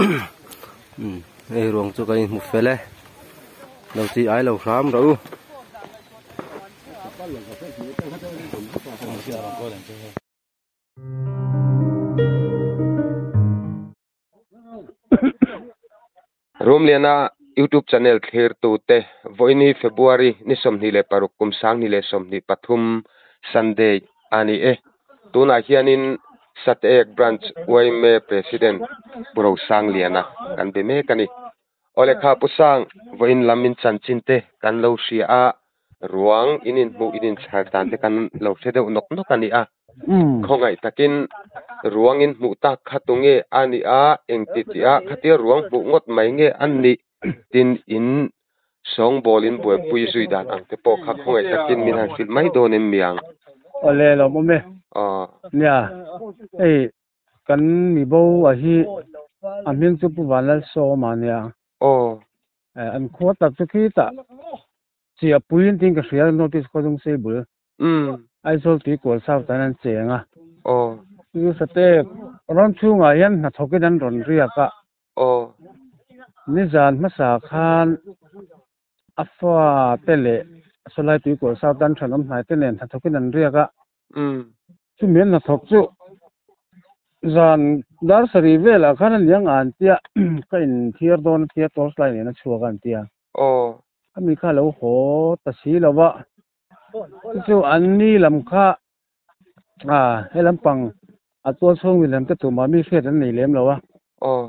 Umm hei ruang chu kan inhmu fel e lo chi ai lo hram rawh u. Rumliana YouTube channel thlirtute vawiini February ni 26 kum 2023 Sunday a ni e. Tunah hianin Sateek Branch yma President Pu Rosangliana kan be mek a ni. Aw lehkha Pu Sang, vawiin lam in chanchin te kan lo hria a, ruang in inhmuh in inchhar dan te kan lo hre deuh nawk nawk a ni a. Khawngaih takin ruang in hmuh tak kha tunge a nih a, engti tih a khatia ruang hmuh ngawt mai nge a nih tin in sawngbawl in buaipui zui dan ang te pawh kha khawngaih takin min han hrilh mai dawn em miang? Awle lawmawm e. Aw. Nia, hei Kan mi bo a hi a hming chu Pu Vanlalsawma a nia. Aw. An khua tak chu khitah Chiahpui an tiin ka hria North East Khawdung Seibul. Umm. Aizawl Tuikual South ah hian an cheng a. Aw. Chu Satek ram chhungah hian hnathawkin an rawn riak a. Aw. Nizan hmasa khan a fa te leh Sawlai Tuikual South an thenawm hnai te nen hnathawkin an riak a. Chumi an hnathawk chu zan dar sarih velah khan a niang a an tia ka inthiar dawn a tia torch light nen a chhuak a an tia. Aw. Ami kha a lo haw ta si lo va, chu chu an ni lam kha a he lampang a tual chhung mi lem te tumah mi hriat an nei lem lo a. Aw.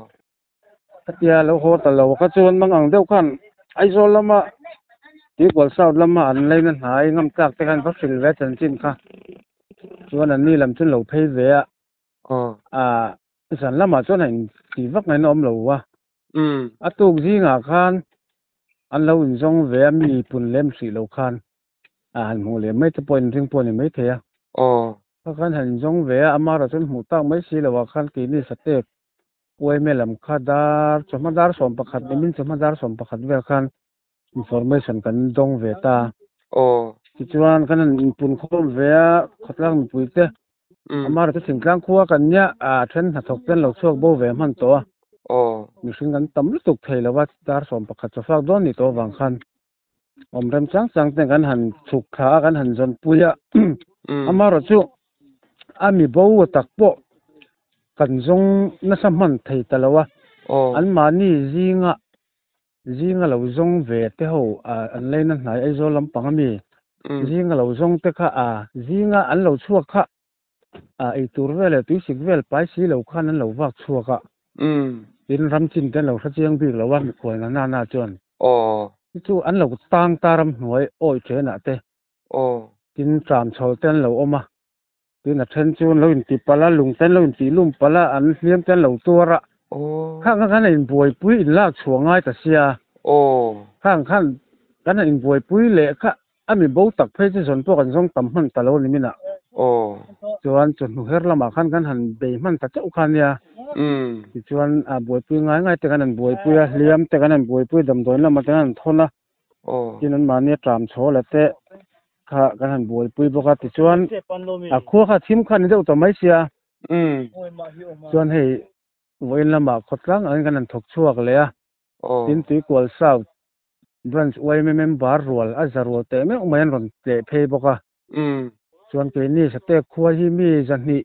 Khatia lo haw ta lo kha chuan mang ang deuh khan Aizawl lama Tuikual South lama an leina hnai ngam tlak te khan va hrilh ve chanchin kha chuan an ni lam chu an lo phei ve a. Aw. Zan lamah chuan a inti vak ngaihna awm lo a. A tuk zingah khan an lo inzawng ve a mi pun lem hrih lo khan a han hmuh leh mai te pawh inring pawh a ni maithei a. Aw. Kha khan han inzawng ve a, amaherawh chuan hmuh tak mai si loah khan keini Satek Uaime lam kha dar chawhma dar 11 nimin chawhma dar 11 vel khan information kan dawng ve ta. Aw. Tichuan kan han inpun khawm ve a, khawtlang mipui te amaherawh chu thingtlang khua kan nia a then hnathawk te an lo chhuak bo ve hman tawh a. Aw. Mihring kan tam lutuk thei lo a, dar 11 chawfak dawn ni tawh avang khan. Awm rem chang chang ten kan han chhuk thla a, kan han zawn pui a. Amaherawh chu a mi bo tak pawh kan zawng nasa hman thei ta lo a. Anmahni zinga zinga lo zawng ve te ho an leina hnai Aizawl lampang ami zinga lo zawng te kha a zinga an lo chhuak kha a eitur vel leh tuisik vel pai si lo khan an lo vak chhuak a. Tin ram chin te an lo hre chiang bik lo a mikhual na na na chuan. Aw. Chu chu an lo tang ta ram hnuai awi thenah te. Aw. Tin tram chhawl te an lo awm a. Tin a then chu an lo inti palh a, lung te an lo inti lum palh a, an hliam te an lo tuar a. Aw. Khang khan kan inbuaipui inlak chhuah ngai ta sia. Aw. Khang khan kan inbuaipui leh kha A mi bo tak phei chu zawn pawh kan zawng tam hman ta lo a ni min ah. Aw. Chuan chawhnu her lamah khan kan han bei hman ta chauh kha nia. Tichuan a buaipui ngai ngai te kan han buaipui a, hliam te kan han buaipui, damdawiin lamah te kan han thawn a. Aw. Tin anmahni a tram chhaw la te kha kan han buaipui bawk a. Tichuan a khua kha thim kha a ni deuh ta mai sia. Chuan hei vawiin lamah khawtlang angin kan han thawk chhuak leh a. Aw. Tin Tuikual South Branch yma member rual a za rual teh meuh mai an rawn tleh phei bawk a. Chuan keini Satek khua hi mi zahnih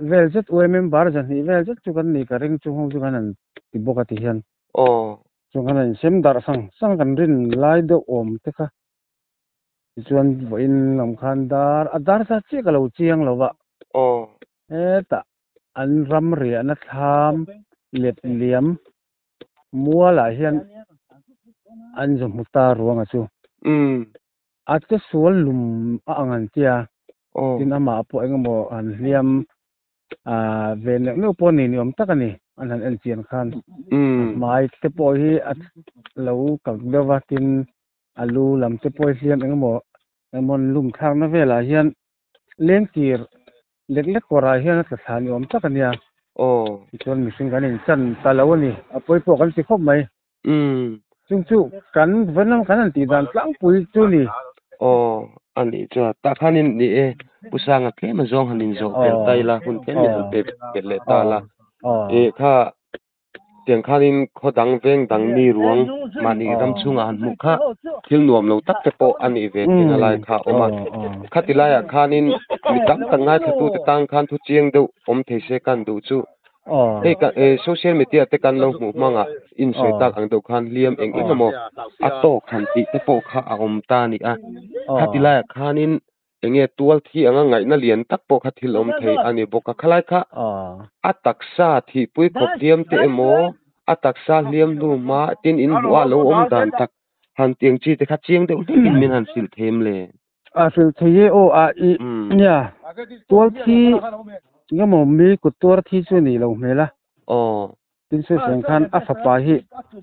vel zet yma member zahnih vel zet chu kan nih ka ring chung ho chu kan han ti bawk a ti hian. Aw. Chuan kan han insem darh sang sang kan rin lai deuh awm te kha. Tichuan vawiin lam khan dar a dar zat chiah ka lo chiang lo va. Aw. Hetah an ram riahna thlam let liam mualah hian an zu hmu ta ruanga chu. A che sual lum a ang an tia. Tin amah pawh engemaw han hliam ve neuh neuh pawh ni ni awm tak a ni an han en chian khan. A hmai te pawh hi a lo kak deuh va tin a lu lam te pawh hi hliam engemaw engemaw lum thlakna velah hian lengtir lek lek kawrah hian a tla thla ni awm tak a nia. Aw. Tichuan mihring kan inchan ta lo a ni. A pawi pawh kan ti khawp mai. Chung chu kan vawiin lam kan han tih dan tlangpui chu ni. Aw, a nih chuan tah khanin ni e, Pu Sanga tlem a zawng han inzawh belh ta ila, hun tlem min han pe belh leh ta la. Aw. E kha. Tiang khanin khaw dang veng dang mi ruang mahni ram chhungah han hmuh kha thil nuam lo tak te pawh a nih ve theihna lai kha a awm a. Khati laiah khanin mi tam tak ngaithlatute tan khan thu chiang deuh awm thei se kan duh chu. Hei ka social media te kan lo hmuh hmangah insawi tak ang deuh khan hliam eng eng emaw a tawk han tih te pawh kha a awm ta a ni a. Khati laiah khanin Enge tual thi anga ngaihna lian tak pawh kha thil awm thei a ni bawk a, khalai kha a taksa thihpui khawp hliam te emaw a taksa hliam hnu hma tin in hmuh a lo awm dan tak han tiang chi te kha chiang deuh hlek in min han hrilh thei em le? A hrilh thei e aw a i nia tual thi engemaw mi kut tuar thi chu a nih loh hmel a. Aw. Tin Susan khan a fapa hi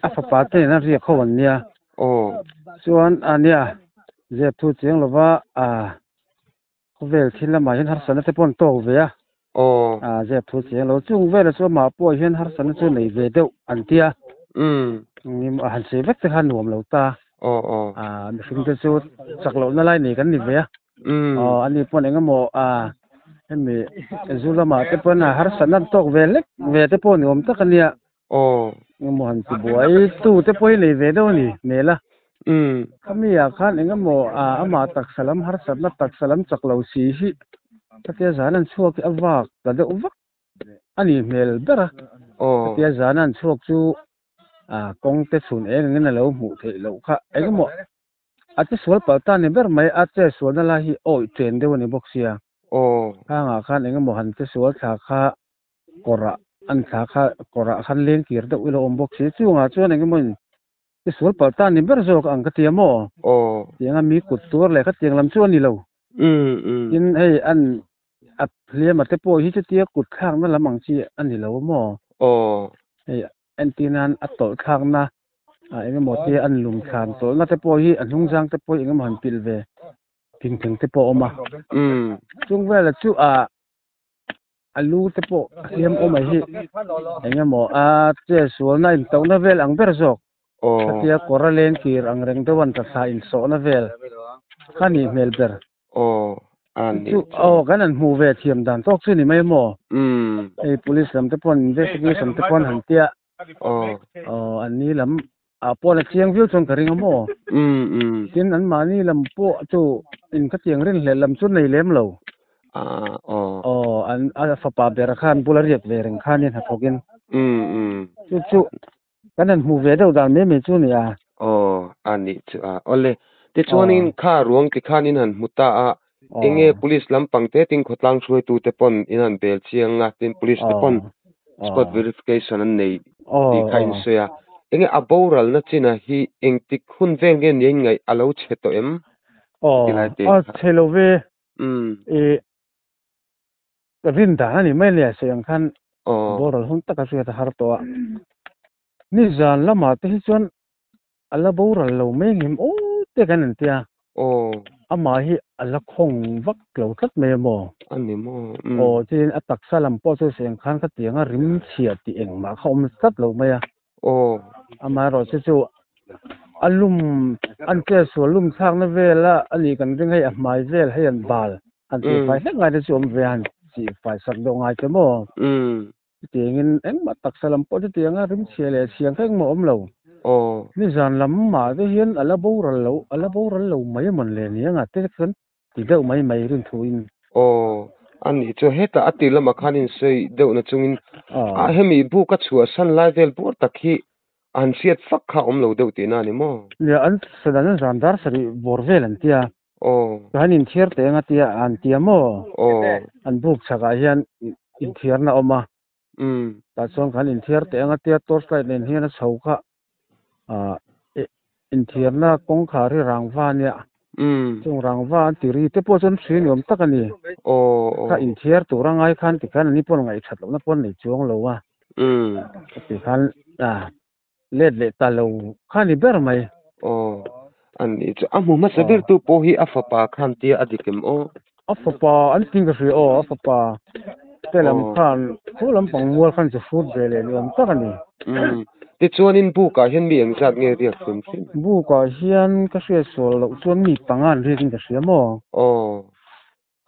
a fapa te nen a riak ho an nia. Aw. Chuan a nia zep thu chiang lova a khawvel thil lamah hian harsatna te pawh an tawk ve a. Aw. A zep thu chiang lo chung velah chu amah pawh hian harsatna chu nei ve deuh an tia. Umm. A han sei vek te kha nuam lo ta. Aw aw. A mihring te chu chak lohna lai nei kan ni ve a. Umm. Aw ani pawn engemaw a hemi zu lamah te pawn a harsatna an tawk ve lek ve te pawh ni awm tak a nia. Aw. Engemaw han ti buai tu te pawh hi nei ve deuh a ni hmel a. Umm. Khami ah khan engemaw a amah taksa lam harsatna taksa lam chak lo si hi khatia zan an chhuak hi a vak ta deuh vak a ni hmel ber a. Aw. Khatia zan an chhuak chu a kawng te chhun eng engin a lo hmuh theih loh kha engemaw A che sual palh ta ni ber mai, a che sualna lai hi awih chen deuh a ni bawk sia. Aw. Khangah khan eng emaw han che sual thla kha kawrah an thla kha kawrah khan leng kir deuh ila awm bawk si. Chungah chuan eng emaw in che sual palh ta ni ber zawk ang ka ti a maw? Aw. Tianga mi kut tuar leh kha tiang lam chu a ni lo. Umm umm. Tin hei an a hliam a te pawh hi chutia kut thlakna lam ang chi a ni lo a maw? Aw. Hei Entir nan a tawlh thlakna ah eng emaw te an lum thlan tawlhna te pawh hi a hnung zang te pawh hi eng emaw han pilh ve thing theng te pawh a awm a. Chung velah chu ah a lu te pawh a hliam awm mai hi eng emaw a che sualna intauhna vel ang ber zawk khatia kawr a leng kir ang reng deuh an tla insawhna vel kha nih hmel ber. Aw, a nih chu. Aw, kan han hmuh ve thiam dan tawk chu ni mai maw? Umm. Hei police lam te paw'n investigation te paw'n han tia. Aw. Aw, an ni lam ah paw'n a chiang viau chuan ka ring a maw? Umm, umm. Tin, an mahni lam pawh chu in khatiang rinhlelh lam chu nei lem lo. Ah, aw. Aw, an a fapa ber khan bula riak ve reng khanin hnathawkin. Umm, umm. Chu chu Kan han hmuh ve deuh dan mai mai chu nia. Aw, a nih chu a. Awle, tichuanin kha ruang ti khan in han hmu ta a, enge police lampang te tin khawtlang hruaitute pawn in han bel chiang a, tin police te pawn spot verification an nei tih kha in sawi a. Enge a boralna chinah hi engtik hun vel nge nia in ngaih a lo chhe tawh em? Aw, a chhe lo ve. I Ka rin dan a ni mai le, sawi ang khan boral hun taka hriat a har tawh a. Nizan lamah te hi chuan a la boral lo mai ngem aw te kan en tia. Amah hi a la khawng vak lo tlat mai a maw? A ni maw? Aw, chutin a taksa lam pawh chu sawi ang khan khatiang a rim chhia tih engmah kha awm tlat lo mai a. Amaherawh chu chu a lum an che sual lum thlakna vela a nih kan ring hei a hmai vel hei an bal han tih fai hlek ngai te chu awm ve a han tih fai sak deuh ngai te maw chutiangin engmah taksa lam pawh chutiang a rimchhia leh chhiang kha engmah awm lo nizan lamah te hian a la boral lo a la boral lo mai a mawn le nia nga te chuan ti deuh mai mai rin thu in. Aw, a nih chu hetah a tir lamah khan insawi deuh na chungin a hemi book a chhuah san lai vel bur tak hi an hriat fak kha a awm lo deuh tihna a ni maw? Nia, an sadan an zan dar sarih bawr vel an tia. Aw. An inthiar teh anga tia an tia maw? Aw. An book chhakah hian inthiarna a awm a. Umm. Tah chuan kan inthiar teh anga tia torch light nen hian a chho kha ah inthiarna kawngkhar hi rangva a nia. Umm. Chung rangva an ti ri te pawh chuan hri ni awm tak a ni. Aw. Kha inthiar tur a ngai khan tikhan ani pawh ngaihṭhat lohna pawh an nei chuang lo a. Umm. Tikhan ah let leh ta lo kha ni ber mai. Aw, a nih chu. A hmu hmasa ber tu pawh hi a fapa khan tia a dik em aw? A fapa an ti ka hria aw, a fapa te lam khan khu lampang mual khan chu hrut ve leh ni awm tak a ni. Umm, tichuanin buk ah hian mi engzat nge riak hrim hrim? Buk ah hian ka hriat sual loh chuan mi panga an riak in ka hria maw? Aw.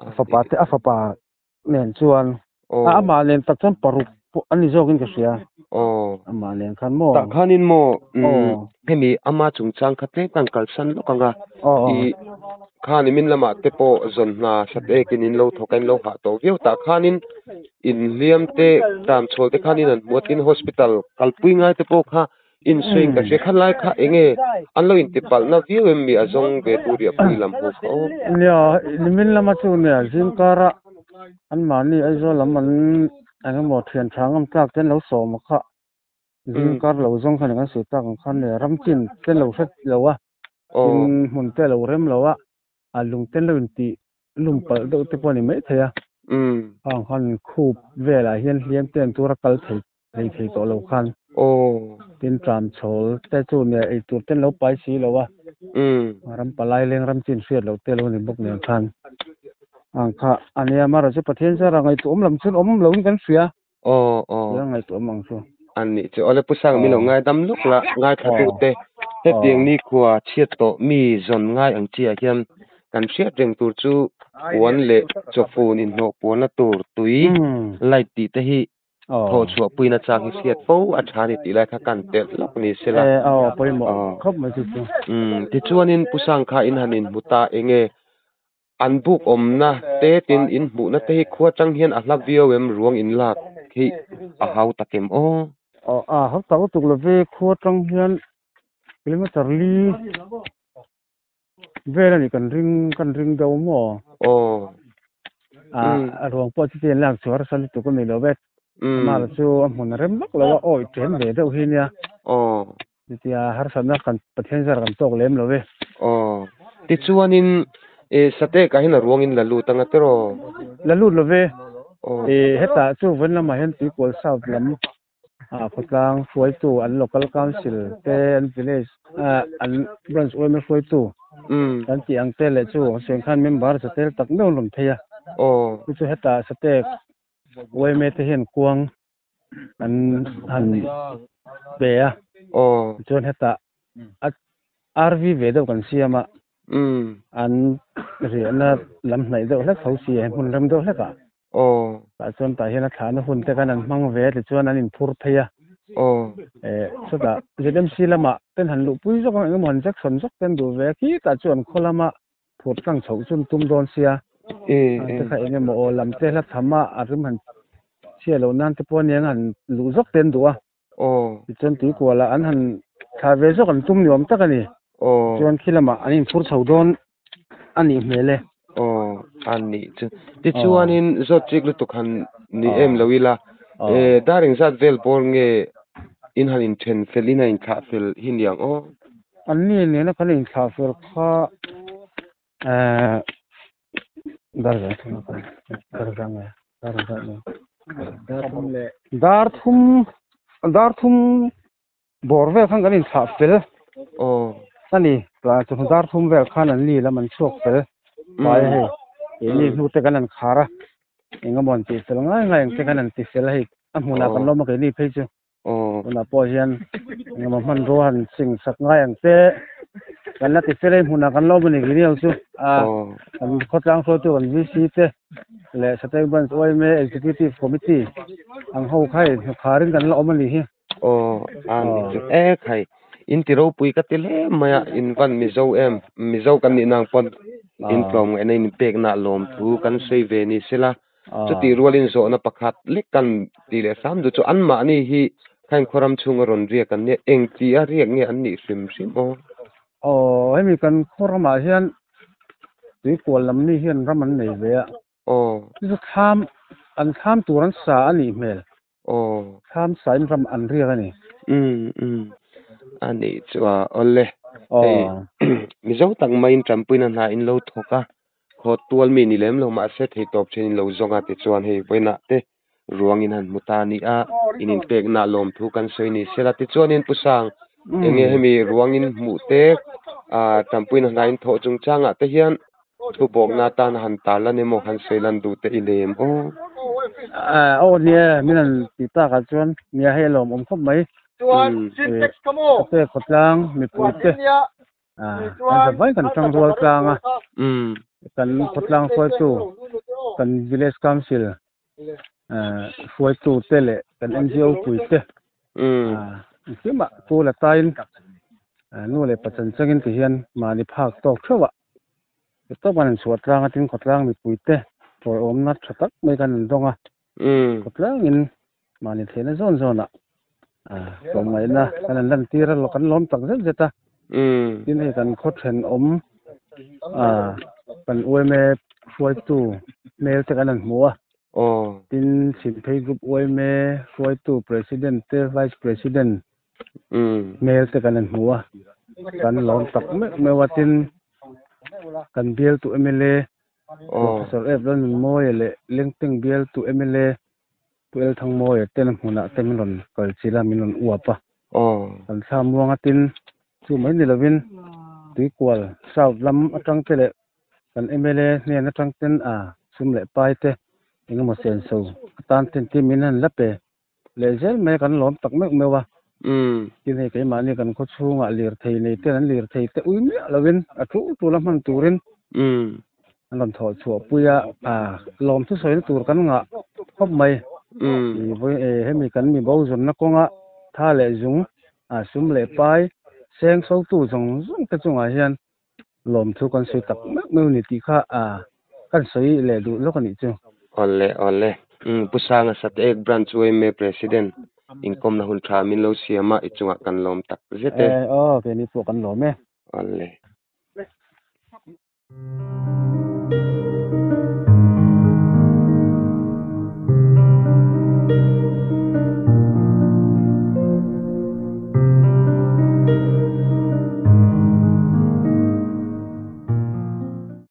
A fapa te a fapa nen chuan a amah nen tak chuan paruk. pawh a ni zawkin ka hria. Aw. Amah nen khan maw? Tah khanin maw Aw. hemi ama chungchang kha tlem kan kalsan lawk ang a. Aw aw. I khani min lamah te pawh zawn hna hrat ekin in lo thawk a in lo hah tawh viau. Tah khanin inhliam te tlan chhawl te khanin an hmu a tin hospital kalpui ngai te pawh kha insuiin ka hria. Khalai kha enge an lo intipalhna viau em mi a zawng ve tur i a pui lam ho kha aw. Nia, nimin lama chu nia zingkara anmahni Aizawl lam an eng emaw thian tha ngam tlak te an lo sawm a kha. Zingkar lo zawng khan kan sawi tak ang khan nia ram chin te lo hre lo a, tin hmun te lo rem lo a, a lung te lo intih lum palh deuh te pawh a ni maithei a. Khang khan khup velah hian hliam te an tur a kal thei thei thei tawh lo khan. Tin tram chhawl te chu nia ei tur te an lo pai si lo a, ram palai leng ram chin hriat loh te lo ni bawk nen khan. Ang kha a nia amaherawhchu Pathian zara ngaihtuah awm lam chu awm loin kan hria. Aw aw. Tia ngaihtuah awm ang chu. An nih chu. Awle Pu Sang min lo ngaidam lawk la, ngaithla tu te. Hetiang nikhua chhiat tawh mi zawn ngai ang chi ah hian kan hriat reng tur chu puan leh chawfun inhnawh puanna tur tui light tih te hi thawh chhuah puina chang hi hriat fo a tha a ni tih lai kha kan telh lawk ni se la. E aw pawimawh khawp mai chu chu. Umm tichuanin Pu Sang kha in han inhmu ta enge An buk awmna te tin in hmuhna te hi khua chang hian a hla viau em ruang in lak hi a hau tak em aw? Aw a hau tak lutuk lo ve, khua chang hian kilometer li vel a nih kan ring kan ring deuh maw? Aw. A ruang pawh chu chian lak chu harsa lutuk a ni lo ve, amah chu a hmun a rem vak lo a, awi ṭhen ve deuh hi nia. Aw. Chutia harsatna kan Pathian zar kan tawk lem lo e. Aw. Tichuanin e Satek ah hian a ruangin la lut anga tiraw? La lut lo ve. Aw. E hetah chu vawiin lamah hian Tuikual South lam ah khawtlang hruaitu an Local Council te an village ah an branch yma hruaitu kan tih ang te leh chu Sengkhan member satel tak meuh an rawn phei a. Aw. Chu chu hetah Satek yma te hian kuang an han pe a aw chuan hetah a RV ve deuh kan siam a an riahna lam hnaih deuh hlek tho si a hmun rem deuh hlek ah aw tah chuan tah hian a thlahna hun te khan an hmang ve a tichuan an inphur phei a aw eh chutah ZMC lamah ten han luhpui zawk ang engemaw han injection zawk te an duh ve a khitah chuan khaw lama phur tlang chhoh chu an tum dawn sia te kha eng emaw aw lam te hla tham a a rim han chhiat loh nan te pawh aniang han luh zawk te an duh a tichuan tuikual ah an han thlah ve zawk an tum ni awm tak a ni chuan khi lamah an inphur chho dawn a nih hmel e. Aw a nih chu tichuanin zawt chik lutuk han ni em lo ila dar engzat vel bawr nge in han inthen fel in han inthlah fel hi niang aw. An ni nena kan inthlah fel kha eh dar zan thum dar zan nge dar zan nge dar thum leh dar thum dar thum bawr vel khan kan inthlah fel aw a ni chu dar thum vel khan an ni lam an chhuak fel tlai a hei keini hnu te kan han khar a engemaw an tih fel ngai ngai ang te kan han ti fel a hei a hmunah kan lawm a keini phei chu. Tunah pawh hian engemaw hmanrua han sing sak ngai ang che kan la ti fel a hmunah kan lo awm a ni Giriau chu a kan khawtlang hruaitu kan VC te leh Satek Branch yma Executive Committee ang ho kha hei hnukharin kan la awm a nih hi. Aw a ni chu e khai in ti ropui ka ti hle mai a in van Mizo em Mizo kan nih nang pawn in tlawmngaihna in pekna lawmthu kan sawi ve ni sela. Chutih rualin zawhna pakhat lek kan tih leh hram duh chu anmahni hi khain khawram chhunga rawn riak an nia, eng tih a riak nge an nih hrim hrim aw? Aw, hemi kan khawramah hian tuikual lam mi hian ram an nei ve a. Aw. Chu chu thlam, an thlam tur an sa a nih hmel. Aw. Thlam sain ram an riak a ni. Umm umm a nih chu a awle. Hei Mizo tak maiin Tanpuina hna in lo thawk a, khaw tual mi ni lem lo mahse thei tawp then in lo zawng a tichuan hei vawiinah te ruangin han hmu ta a ni a, in inpekna lawmthu kan sawi ni sela tichuanin Pu Sang enge hemi ruangin hmuh te ah Tanpuina hna in thawh chungchangah te hian Thu bawkna atan han tar lan emaw han sawi lan duh te i lem aw. Aw nia min han ti tak ah chuan nia hei a lawmawm khawp mai. Ka pek khawtlang mipui te kan za vai kan tang rual tlang a kan khawtlang hruaitu kan village council. Hruaitu te leh kan NGO pui te engkimah pu la tain nu leh pa chanchangin ti hian mahni phak tawk theuh a tawp kan inchhuah tlang a tin khawtlang mipui te tawiawmna tha tak mai kan an dawng a khawtlangin mahni theihna zawn zawnah tlawmngaihna kan an lantir a kan lawm tak zet zet a tin hei kan khaw thenawm kan UMA hruaitu hmel te kan han hmu a. Aw. Tin, Chhimphei Group yma hruaitu President te Vice President hmel te kan han hmu a, kan lawm tak meuh meuh a. Tin, kan bialtu mla Professor F. Lalnunmawia leh Lengteng bialtu mla Pu El Thangmawia ten a hmunah te min rawn kal chilh a, min rawn uap a. Kan thla muang a, tin, chu mai ni lovin Tuikual South lam atang te leh Kan mla hnen atang ten a sum leh pai te engemaw senso atan ten tin min han la pe leh zel mai a kan lawm tak meuh meuh a. Tin hei keimahni kan khaw chhungah lirthei nei ten an lirthei te ui miah lovin a tul tul a hman turin an rawn thawh chhuah pui a, lawm thusawina tur kan ngah khawp mai. Hemi kan mi bo zawnna kawnga tha leh zung sum leh pai seng sotu zawng zawng te chungah hian Lawmthu kan sawi tak meuh meuh ni tih kha kan sawi leh duh lawk a nih chu. Awle awle. Umm Pu Sanga Sateek Branch yma President inkawmna hun tha min lo siam a i chungah kan lawm tak zet e. Aw keini pawh kan lawm e. Awle.